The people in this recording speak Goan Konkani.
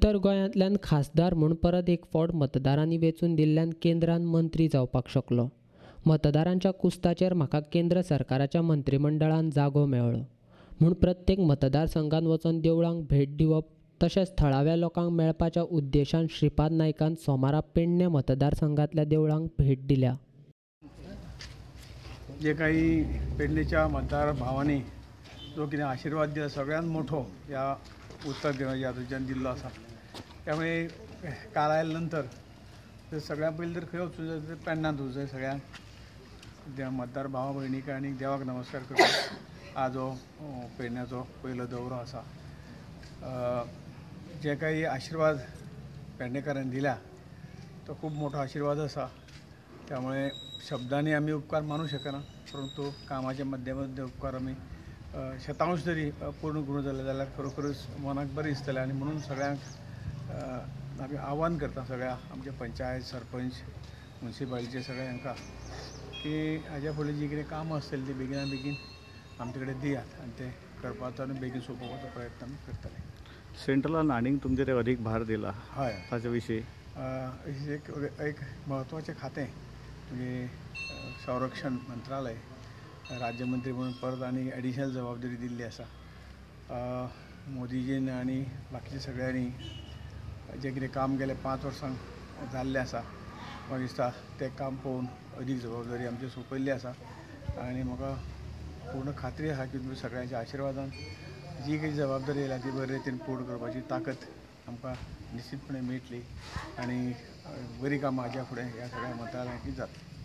उत्तर गोंयांतल्यान खासदार म्हूण परत एक फावट मतदारांनी वेंचून दिल्ल्यान केंद्रान मंत्री जावपाक शकलो. मतदारांच्या कुस्ताचेर म्हाका केंद्र सरकाराच्या मंत्रीमंडळान जागो मेळ्ळो म्हूण प्रत्येक मतदारसंघात वचून देवळांक भेट दिवप तशेंच थळाव्या लोकांक मेळपाच्या उद्देशान श्रीपाद नायकान सोमारा पेडणे मतदारसंघातल्या देवळांक भेट दिल्या. जे काही पेडणेच्या मतदार भावांनी जो कितें आशिर्वाद दिला सगळ्यांत मोठो ह्या उत्तर गोंयच्या हातूंतल्यान दिल्लो आसा. त्यामुळे काल आयल्या नंतर सगळ्यां पयलीं तर खंय वचूं जाय, पेडण्यांत वचूं जाय. सगळ्यांक मतदार भावा भयणीक आनी देवाक नमस्कार करता. आज हो पेडण्याचो पयलो दौरो आसा. जे काही आशिर्वाद पेडणेकारांनी दिला तो खूब मोठो आशिर्वाद आसा. त्यामुळे शब्दांनी आमी उपकार मानू शकना, परंतु कामाच्या माध्यमांतल्यान उपकार आमी शतांश तरी पूर्ण करूंक जाले जाल्यार खरोखरच मनाक बरें दिसतलें. आनी म्हणून सगळ्यांक आमी आव्हान करता, सगळ्या आमचे पंचायत, सरपंच, मुन्सिपालिटीचे सगळ्या हांकां की हाज्या फुडें जी कितें कामां आसतलीं ती बेगिना बेगीन आमचे कडेन दियात आनी ते करपाचो आनी बेगीन सोंपोवपाचो प्रयत्न आमी करतले. सेंट्रलान आनीक तुमचेर अदीक भार दिला, हय, ताचे विशीं एक म्हत्वाचें खातें म्हणजे संरक्षण मंत्रालय, राज्यमंत्री म्हणून परत आनी एडिशनल जबाबदारी दिल्ली आसा. मोदीजीन आनी बाकीच्या सगळ्यांनी जें कितें काम गेले 5 वर्सांक जाल्लें आसा, म्हाका दिसता तें काम पळोवन अदीक जबाबदारी आमची सोंपयल्ली आसा. आनी म्हाका पूर्ण खात्री आसा की तुमी सगळ्यांच्या आशिर्वादान जी काही जबाबदारी आयल्या ती बरे रितीन पूर्ण करपाची ताकद आमकां निश्चितपणे मेळटली आनी बरी कामां हाज्या फुडें ह्या सगळ्या मतदारांकी जातली.